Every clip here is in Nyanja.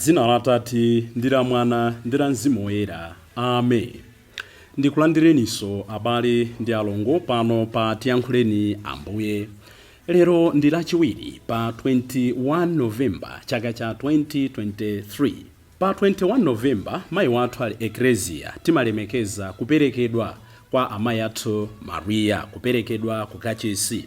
Dzina la Atate ndi la Mwana ndi la Mzimu Woyera. Amen. Ndikulandireninso abale ndi alongo pano pa Tiyankhuleni Ambuye. Lero ndi Lachiwiri pa 21 November chaka cha 2023. Pa 21 November mayi wathu ali Eklezia timalemekeza kuperekedwa kwa amayi athu Maria, kuperekedwa ku kachisi.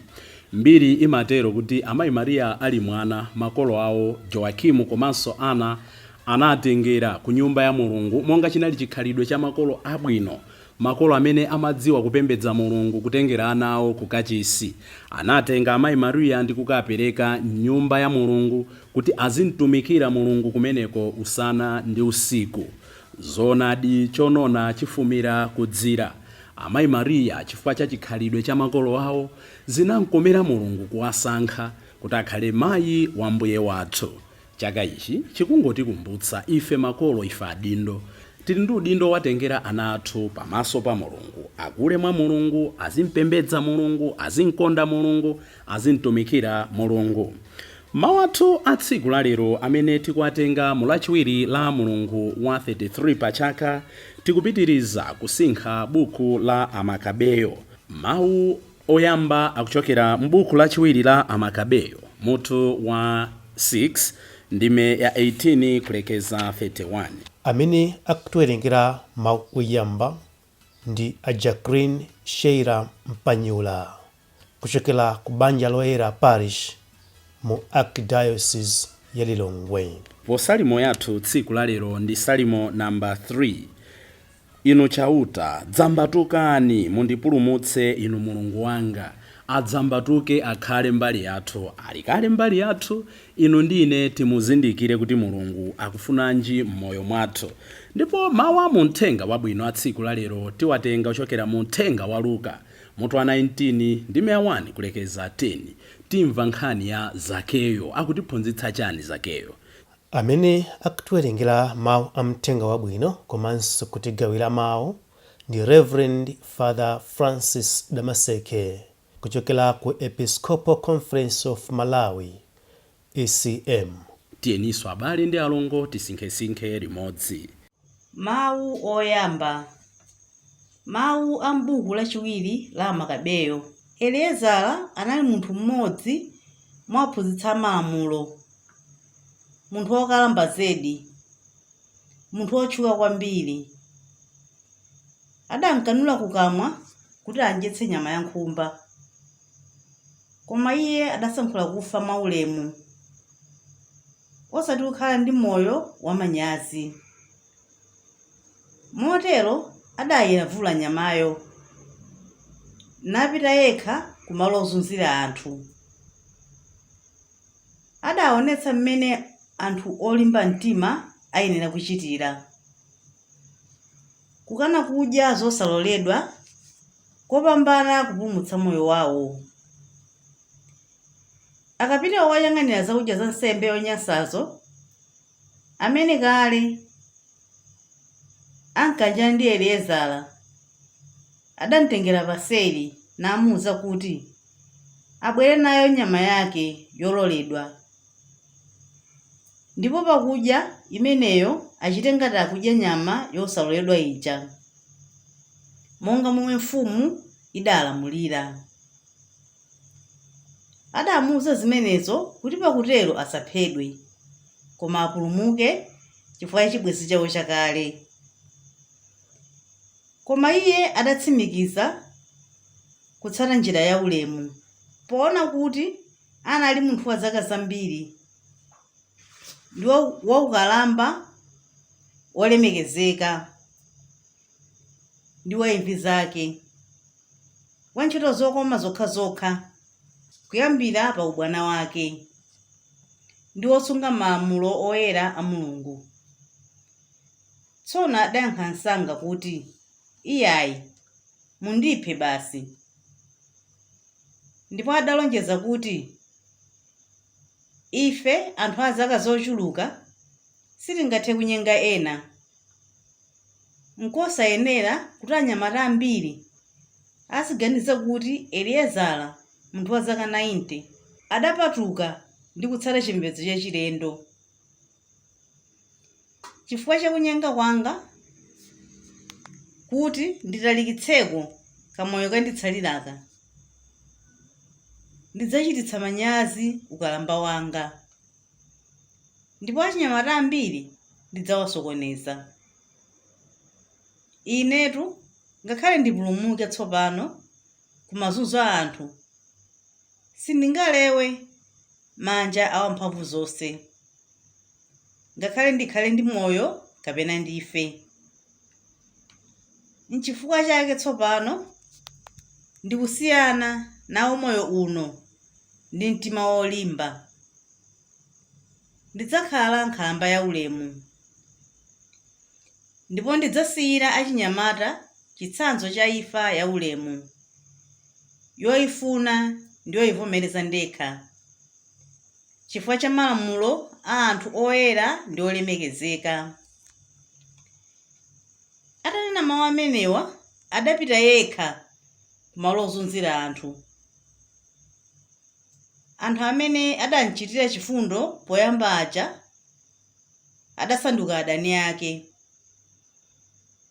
Mbiri imatero kuti amayi Maria ali mwana, makolo awo Joakimu komanso Ana anatengera ku nyumba ya Mulungu monga chinali chikhalidwe cha makolo abwino, makolo amene amadziwa kupembedza Mulungu kutengera ana awo ku kachisi. Anatenga amayi Maria ndi kukapereka m'nyumba ya Mulungu kuti azimtumikira Mulungu kumeneko usana ndi usiku. Zoonadi chonona chifumira ku dzira. Amayi Maria chifukwa cha chikhalidwe cha makolo awo, zinamkomera Mulungu kuwasankha kuti akhale mayi wa Mbuye wathu. Chaka ichi chikungotikumbutsa ife makolo, ife adindo, tili ndi udindo owatengera ana athu pamaso pa Mulungu, akule mwa Mulungu, azimpembedza Mulungu, azimkonda Mulungu, azimtumikira Mulungu. Mawu athu a tsiku la lero amene tikuwatenga mu Lachiwiri la mulungu wa 33 pa chaka, tikupitiriza kusinkha buku la Amakabeyo. Mawu oyamba akuchokera m'buku lachiwiri la Amakabeyo, mutu wa 6, ndime ya 18 kulekeza 31. Amene akutiwerengera mawu oyamba ndi a Jacqueline Sheila Mpanyula kuchokera ku Banja Loyera Parish mu Archdiocese ya Lilongwe. Po Salimo yathu tsiku la lero ndi Salimo namba 3. Inu Chauta, dzambatukani, mundipulumutse, Inu Mulungu wanga. Adzambatuke akhale mbali yathu. Ali kale mbali yathu. Inu ndi ine timuzindikire kuti Mulungu akufunanji m'moyo mwathu. Ndipo mawu a mu Mthenga Wabwino a tsiku la lero tiwatenga kuchokera mu Mthenga wa Luka, mutu wa 19, ndime ya 1 kulekeza 10. Timva nkhani ya Zakeyo. Akutiphunzitsa chani Zakeyo? Amene akutiwerengera mau a Mthenga Wabwino komanso kutigawira mau ndi Rev Father Francis Damaseke kuchokera ku Episcopal Conference of Malawi, ECM. Tiyeninso abale ndi alongo tisinkhesinkhe limodzi. Mawu oyamba. Mawu a m'buku lachiwiri la Amakabeyo. Eleazara anali munthu mmodzi mwa aphunzitsi a Malamulo, munthu wokalamba zedi, munthu wotchuka kwambiri. Adamkanula kukamwa kuti amdyetse nyama ya nkhumba. Koma iye adasankhula kufa mwaulemu, osati kukhala ndi moyo wamanyazi. Motero adailavula nyamayo, napita yekha ku malo ozunzira anthu. Adaonetsa m'mene anthu olimba mtima ayenera kuchitira. Kukana kudya zosaloledwa kopambana kupulumutsa moyo wawo. Akapitawo woyang'anira zakudya za nsembe yonyansazo, amene kale ankayanjana ndi Eleazara, adamtengera paseri namuuza kuti abwere nayo nyama yake yololedwa, ndipo pakudya imeneyo achite ngati akudya nyama yosaloledwa ija, monga momwe mfumu idalamulira. Adamuuza zimenezo kuti pakutero asaphedwe, koma apulumuke chifukwa cha chibwenzi chawo chakale. Koma iye adatsimikiza kutsata njira yaulemu, poona kuti anali munthu wa zaka zambiri ndi waukalamba wolemekezeka ndi wa imvi zake. wa ntchito zokoma zokhazokha kuyambira pa ubwana wake, ndi wosunga malamulo oyera a Mulungu. Tsono adayankha msanga kuti, Iyai, mundiphe basi. Ndipo adalonjeza kuti, Ife anthu a zaka zochuluka sitingathe kunyenga ena. Nkosayenera kuti anyamata ambiri aziganiza kuti Eleazara, munthu wa zaka 90, adapatuka ndi kutsata chipembedzo chachilendo. Chifukwa cha kunyenga kwanga, kuti nditalikitseko kamoyo kanditsaliraka, ndidzachititsa manyazi ukalamba wanga, ndipo achinyamata ambiri ndidzawasokoneza. Inetu ngakhale ndipulumuke tsopano ku mazunzo a anthu, sindingalewe manja a Wamphamvuzonse, ngakhale ndikhale ndi moyo kapena ndife. N'chifukwa chake tsopano ndikusiyana nawo moyo uno ndi mtima wolimba. Ndidzakhala nkhalamba yaulemu, ndipo ndidzasiyira achinyamata chitsanzo cha imfa yaulemu, yoifuna ndi yoivomereza ndekha, chifukwa cha malamulo a anthu oyera ndi olemekezeka. Atanena mawu amenewa, adapita yekha kumalo ozunzira anthu. Anthu amene adamchitira chifundo poyamba aja adasanduka adani ake,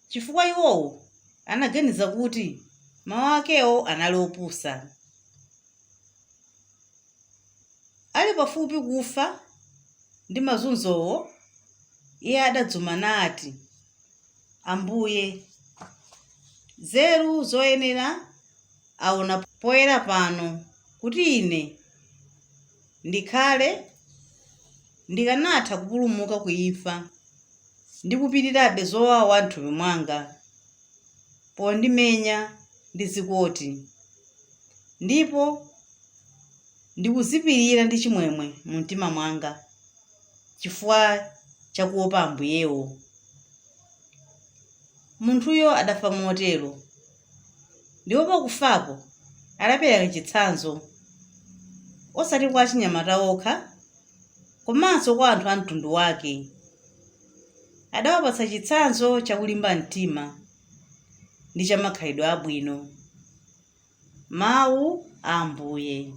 chifukwa iwowo anaganiza kuti mawu akewo anali opusa. Ali pafupi kufa ndi mazunzowo, iye adadzuma nati, Ambuye, nzeru zoyenera aona poyera pano kuti ine ndikhale ndikanatha kupulumuka ku imfa ndi kupirirabe zowawa m'thupi mwanga pondimenya ndi zikoti, ndipo ndikuzipirira ndi chimwemwe mumtima mwanga chifukwa cha kuopa Ambuyewo. Munthuyo adafa motero, ndipo pakufapo adapereka chitsanzo, osati kwa achinyamata okha, komanso kwa anthu a mtundu wake. Adawapatsa chitsanzo cha kulimba mtima ndi cha makhalidwe abwino. Mawu a Ambuye.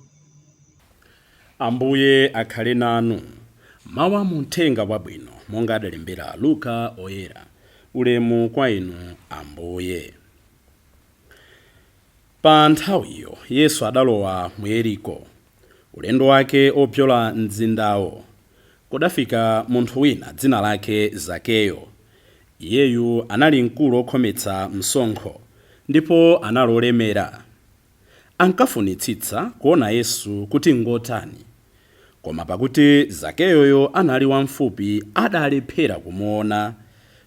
Ambuye akhale nanu. Mawu a mu Mthenga Wabwino monga adalembera Luka Oyera. Ulemu kwa inu Ambuye. Pa nthawiyo Yesu adalowa mu Yeriko, ulendo wake obzola mzindawo. Kudafika munthu wina dzina lake Zakeyo. Iyeyu anali mkulu wokhometsa msonkho, ndipo anali wolemera. Ankafunitsitsa kuona Yesu kuti ngotani. Koma pakuti Zakeyoyo anali wamfupi, adalephera kumuona,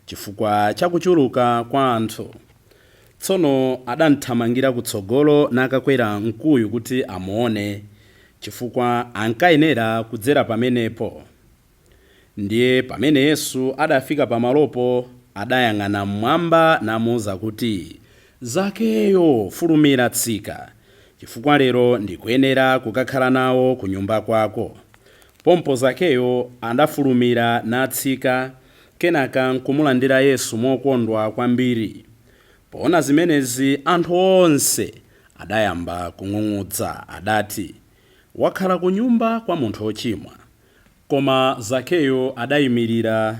chifukwa cha kuchuluka kwa anthu. Tsono adamthamangira kutsogolo nakakwera mkuyu kuti amuone, chifukwa ankayenera kudzera pamenepo. Ndiye pamene Yesu adafika pamalopo, adayang'ana m'mwamba namuuza kuti, Zakeyo, fulumira tsika, chifukwa lero ndikuyenera kukakhala nawo kunyumba kwako. Pompo Zakeyo adafulumira natsika, kenaka nkumulandira Yesu mokondwa kwambiri. Poona zimenezi, anthu onse adayamba kung'ung'udza. Adati, Wakhala kunyumba kwa munthu wochimwa. Koma Zakeyo adaimirira,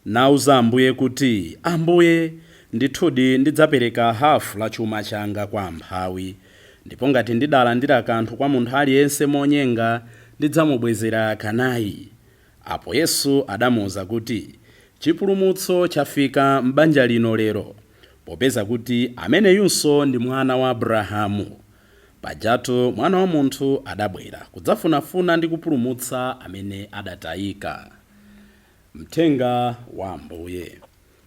nauza Ambuye kuti, Ambuye, ndithudi ndidzapereka hafu la chuma changa kwa amphawi, ndipo ngati ndidalandira kanthu kwa munthu aliyense monyenga, ndidzamubwezera kanayi. Apo Yesu adamuuza kuti, Chipulumutso chafika m'banja lino lero, popeza kuti ameneyunso ndi mwana wa Abrahamu. Pajatu Mwana wa Munthu adabwera kudzafunafuna ndi kupulumutsa amene adatayika. Mthenga wa Ambuye.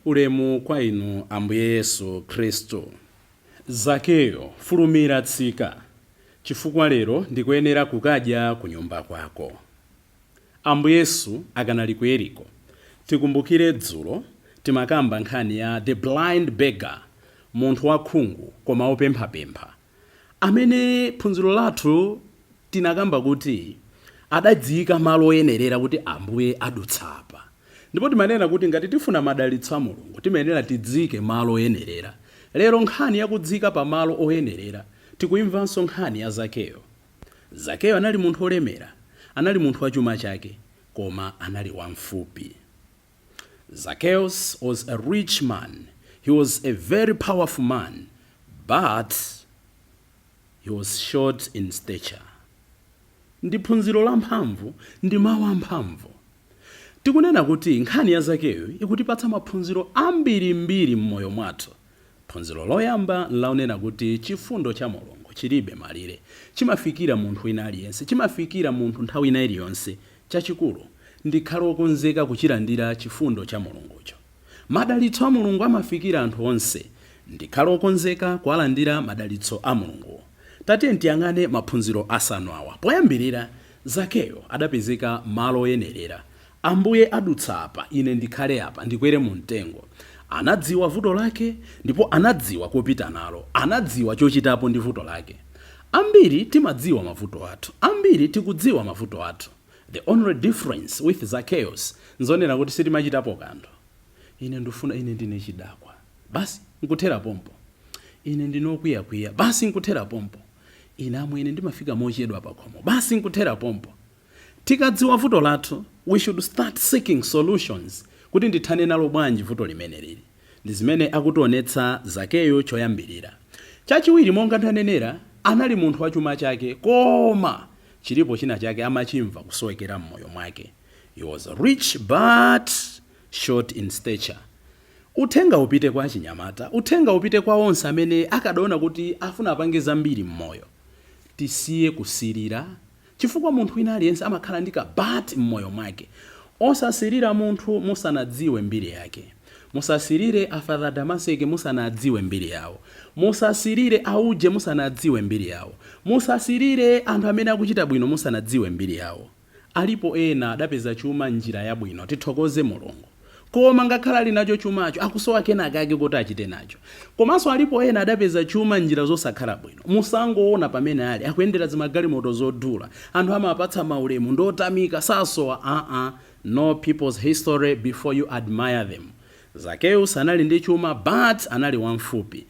Ulemu kwa inu Ambuye Yesu Khristu. Zakeyo, fulumira tsika, chifukwa lero ndikuyenera kukadya kunyumba kwako. Ambuye Yesu akanali ku Yeriko. Tikumbukire dzulo timakamba nkhani ya the blind beggar, munthu wakhungu koma wopemphapempha, amene phunziro lathu tinakamba kuti adadziyika malo oyenerera kuti Ambuye adutsa apa. Ndipo timanena kuti ngati tifuna madalitso a Mulungu timayenera tidziike malo oyenerera. Lero nkhani yakudziika pa malo oyenerera tikuimvanso nkhani ya Zakeyo. Zakeyo anali munthu wolemera, anali munthu wa chuma chake, koma anali wamfupi. Zacchaeus was a rich man. He was a very powerful man, but he was short in stature. Ndi phunziro la mphamvu, ndi mawu amphamvu. Tikunena kuti nkhani ya Zakeyo ikutipatsa maphunziro ambirimbiri m'moyo mwathu. Phunziro loyamba laonena kuti chifundo cha Mulungu chilibe malire, chimafikira munthu wina aliyense, chimafikira munthu nthawi ina iliyonse. Chachikulu, ndikhale wokonzeka kuchilandira chifundo cha Mulungucho. Madalitso a Mulungu amafikira anthu onse, ndikhale wokonzeka kuwalandira madalitso a Mulungu. Tatiye tiyang'ane maphunziro asanu awa. Poyambirira, Zakeyo adapezeka malo oyenerera. Ambuye adutsa apa, ine ndikhale apa, ndikwere mu mtengo. Anadziwa vuto lake ndipo anadziwa kopita nalo, anadziwa chochitapo ndi vuto lake. Ambiri timadziwa mavuto athu, ambiri tikudziwa mavuto athu. The only difference with Zacchaeus nzonena kuti sitimachitapo kanthu. Ine ndifuna, ine ndine chidakwa, basi nkuthera pompo. Ine ndinokwiyakwiya, basi nkuthera pompo. Ine amwene ndimafika mochedwa pakhomo, basi nkuthera pompo. Tikadziwa vuto lathu, we should start seeking solutions kuti ndithane nalo bwanji vuto limene lili. Ndi zimene akutionetsa Zakeyo choyambirira. Chachiwiri, monga ndanenera, anali munthu wachuma chake, koma chilipo china chake amachimva kusowekera m'moyo mwake. He was rich but short in stature. Uthenga upite kwa achinyamata, uthenga upite kwa onse amene akadaona kuti afuna apange zambiri m'moyo. Tisiye kusirira, chifukwa munthu wina aliyense amakhala ndi ka but m'moyo mwake. Osasirira munthu musanadziwe mbiri yake. Musasirire a Father Damaseke musanadziwe mbiri yawo. Musasirire auje musanadziwe mbiri yawo. Musasirire anthu amene akuchita bwino musanadziwe mbiri yawo. Alipo ena adapeza chuma njira yabwino, tithokoze Mulungu, koma ngakhale ali nacho chumacho akusowa kenakake kuti achite nacho. Komanso alipo ena adapeza chuma njira zosakhala bwino. Musangoona pamene ali akuyendera zimagalimoto zodula, anthu amapatsa maulemu, ndotamika, sasowa. Aa, know people's history before you admire them. Zakeus anali ndi chuma but anali wamfupi.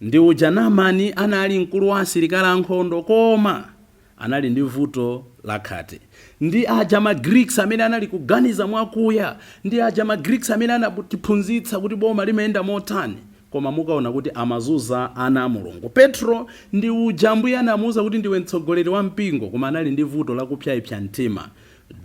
Ndi uja Namani anali mkulu wa asilikali ankhondo, koma anali ndi vuto lakhate. Ndi aja ma Greeks amene anali kuganiza mwakuya, ndi aja ma Greeks amene anatiphunzitsa kuti boma limayenda motani, koma mukaona kuti amazuza ana a Mulungu. Petro ndi uja Ambuye anamuwuza kuti ndiwe mtsogoleri wa mpingo, koma anali ndi vuto lakupyapya mtima.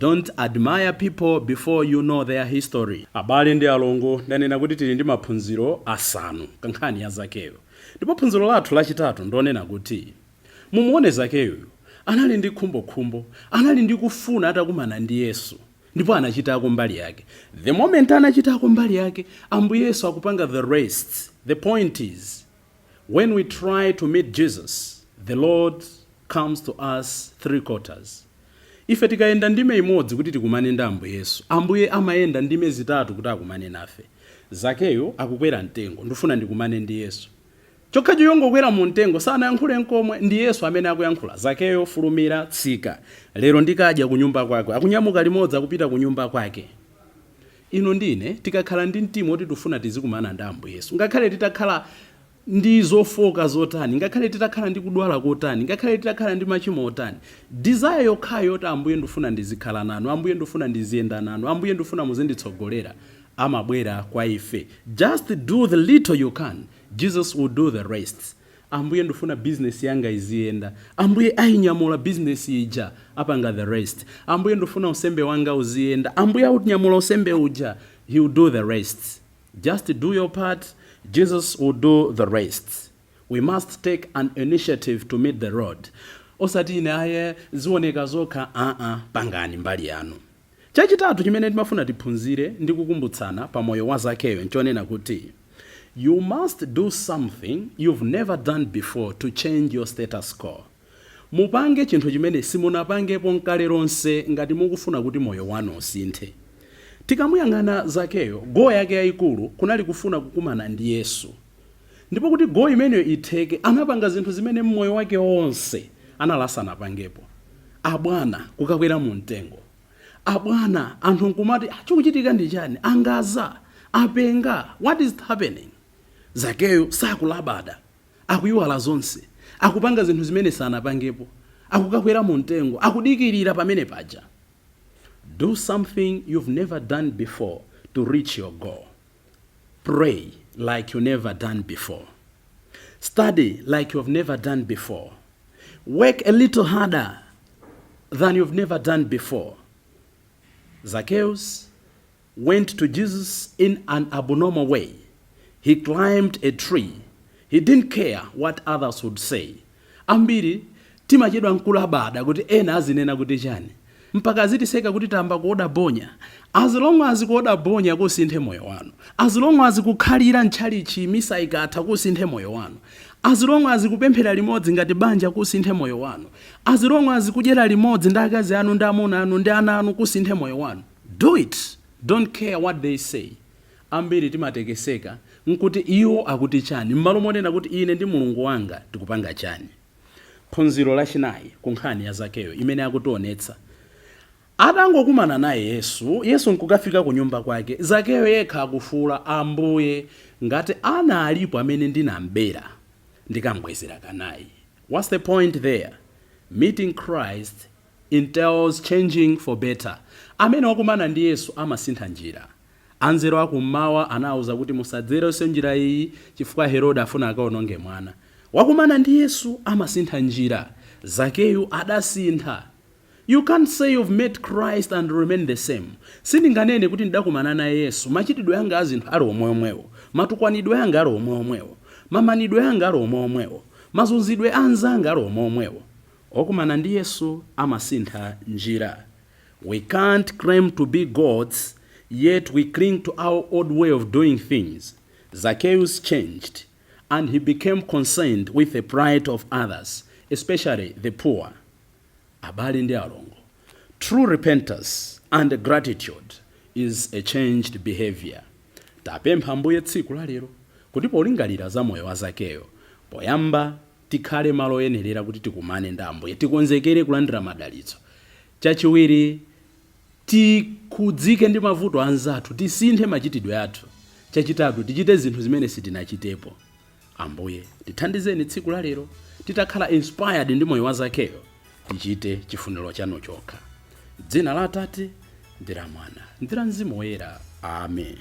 Don't admire people before you know their history. Abale ndi alongo, ndanena kuti tili ndi maphunziro asanu kankhani ya Zakeyo, ndipo phunziro lathu lachitatu ndonena kuti mumuone Zakeyoyo anali ndi khumbokhumbo, anali ndi kufuna atakumana ndi Yesu, ndipo anachitako mbali yake. The moment anachitako mbali yake, Ambuye Yesu akupanga the rest. The point is, when we try to meet Jesus, the Lord comes to us three quarters. Ife tikayenda ndime imodzi kuti tikumane ndi Ambuye Yesu, Ambuye amayenda ndime zitatu kuti akumane nafe. Zakeyo akukwera mtengo, ndifuna ndikumane ndi Yesu. Chokhacho yongokwera mu mtengo, sanayankhule nkomwe, ndi Yesu amene akuyankhula: "Zakeyo, fulumira, tsika, lero ndikadya ku nyumba kwake." Akunyamuka limodzi, akupita ku nyumba kwake. Ino ndine tikakhala ndi mtima woti tifuna tizikumana ndi Ambuye Yesu, ngakhale titakhala ndi zofoka zotani, ngakhale titakhala ndi kudwala kotani, ngakhale titakhala ndi machimo otani, desire yokhayo yoti Ambuye ndifuna ndizikhala nanu, Ambuye ndifuna ndiziyenda nanu, Ambuye ndifuna muzinditsogolera, amabwera kwa ife. Just do the little you can, Jesus will do the rest. Ambuye ndifuna business yanga iziyenda, Ambuye ayinyamula business ija, apanga the rest. Ambuye ndifuna unsembe wanga uziyenda, Ambuye aunyamula unsembe uja, He will do the rest. Just do your part, Jesus will do the rest. We must take an initiative to meet the Lord. Osati ine aye, zioneka zokha. Aa, pangani mbali yanu. Chachitatu chimene timafuna tiphunzire ndi kukumbutsana pa moyo wa Zakeyo nchonena kuti you must do something you've never done before to change your status quo. Mupange chinthu chimene simunapangepo nkale lonse ngati mukufuna kuti moyo wanu usinthe. Tikamuyang'ana Zakeyo, goal yake yayikulu kunali kufuna kukumana ndi Yesu, ndipo kuti goal imeneyo itheke anapanga zinthu zimene mmoyo wake wonse anali asanapangepo. Abwana, kukakwera mu mtengo. Abwana, anthu nkumati, "Ah, chikuchitika ndi chani? Angaza apenga? What is happening?" Zakeyo sakulabada, akuyiwala zonse, akupanga zinthu zimene sanapangepo, akukakwera mu mtengo, akudikirira pamene paja. Do something you've never done before to change your status quo. to reach your goal. Pray like you never done before. Study like you've never done before. Work a little harder than you've never done before. Zacchaeus went to Jesus in an abnormal way. He climbed a tree. He didn't care what others would say. Ambiri timachedwa nkulabada kuti ena azinena kuti chani, mpaka azitiseka kuti tamba kuoda bonya. As long as kuoda bonya kusinthe moyo wanu, as long as kukhalira ntchalichi misa ikatha kusinthe moyo wanu, as long as kupemphera limodzi ngati banja kusinthe moyo wanu, as long as kudyera limodzi ndi akazi anu ndi amuna anu ndi ana anu kusinthe moyo wanu, do it. Don't care what they say. Ambiri timatekeseka nkuti iwo akuti chani, m'malo monena kuti ine ndi Mulungu wanga tikupanga chani. Phunziro lachinayi ku nkhani ya Zakeyo imene akutionetsa: atangokumana naye Yesu, Yesu nkukafika ku nyumba kwake, Zakeyo yekha akufuula, "Ambuye, ngati ana alipo amene ndinambera, ndikambwezera kanayi." What's the point there? Meeting Christ entails changing for better. Amene wakumana ndi Yesu amasintha njira. Anzeru akummawa anawuza kuti musadzerenso njira iyi chifukwa Herode afuna akaononge mwana. Wakumana ndi Yesu amasintha njira. Zakeyu adasintha. You can't say you've met Christ and remain the same. Sindinganene kuti ndidakumana naye Yesu, machitidwe anga azinthu ali omweomwewo, matukwanidwe anga ali omweomwewo, mamanidwe anga ali omweomwewo, mazunzidwe anzanga ali omweomwewo. Okumana ndi Yesu amasintha njira. We can't claim to be gods, yet we cling to our old way of doing things. Zacchaeus changed and he became concerned with the plight of others, especially the poor. Abale ndi alongo, true repentance and gratitude is a changed behavior. Tapempha Ambuye tsiku la lero kuti polingalira za moyo wa Zakeyo, poyamba tikhale malo oyenerera kuti tikumane ndi Ambuye, tikonzekere kulandira madalitso. Chachiwiri, tikhudzike ndi mavuto anzathu, tisinthe machitidwe athu. Chachitatu, tichite zinthu zimene sitinachitepo. Ambuye tithandizeni tsiku la lero, titakhala inspired ndi moyo wa Zakeyo, tichite chifuniro chanu chokha. Dzina la Atate ndi la Mwana ndi la Mzimu Woyera, amen.